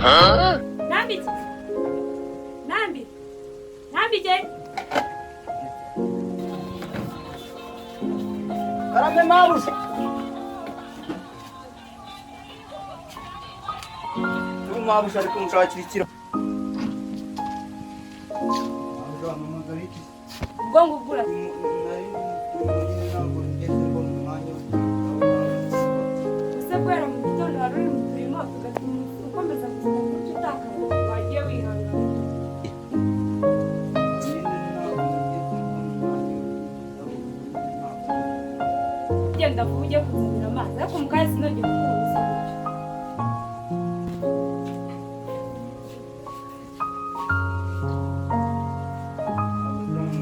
Nambike, nambike, nambike. Karame mabuja. Ubu mabuja ari kunshakira ikiro. Mabuja wampamagara iki? Ubwo ngubwo ura Nari nyine ntabwo nigeze mbona umwanya wo kwitaho. Ese guhera mu gitondo wari uri mu turimo, tugatuma ukomeza kugenda gutyo utakaye? Wagiye wihangana. Nyine ntabwo nigeze mbona umwanya wo kwitaho. Ntabwo. Genda vuba ujye kunzanira amazi, ariko mu kanya sinongeye kukubuza gutyo.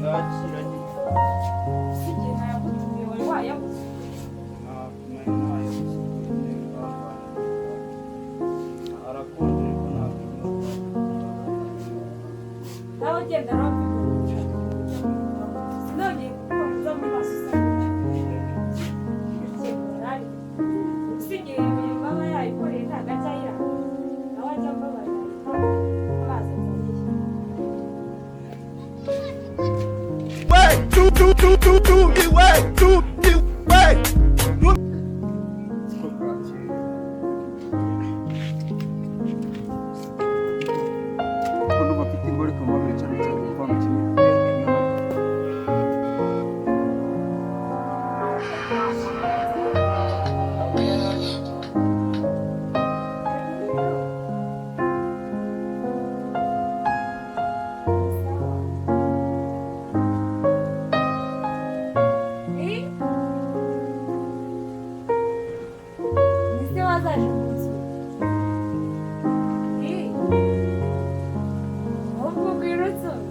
Ngakira nyine. Ese igihe nayagutumiye wari wayabuze? Ntabwo nari nayabuze nyine, bavanye. Arakonje ariko ntabwo Nawe ugenda rero, sinongeye kukubuza mu maso usa gutyo. Ese igihe imirimo aba yayikoreye ntabwo ajya ayiranga? Nawe ajya ambabarira amazi azaniye. One, two, two, two, two, two, one, two, two, one. Siko bwakeye. Ko numva mfite imboro ikamubabira cyane cyane igipangu kimwe. Eh? Ese wazaje mu nzu? Eh? Ahubwo ngwino unsure.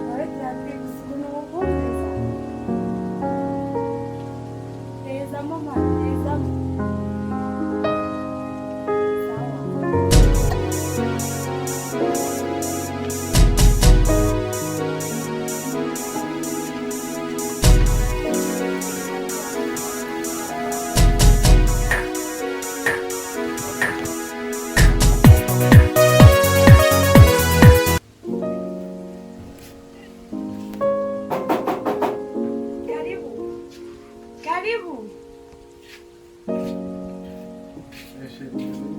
Waragira ati gusa ukuntu ngukumbuza. Tezamo ma, tezamo. Sawa. Karibu. Karibu. Chérie.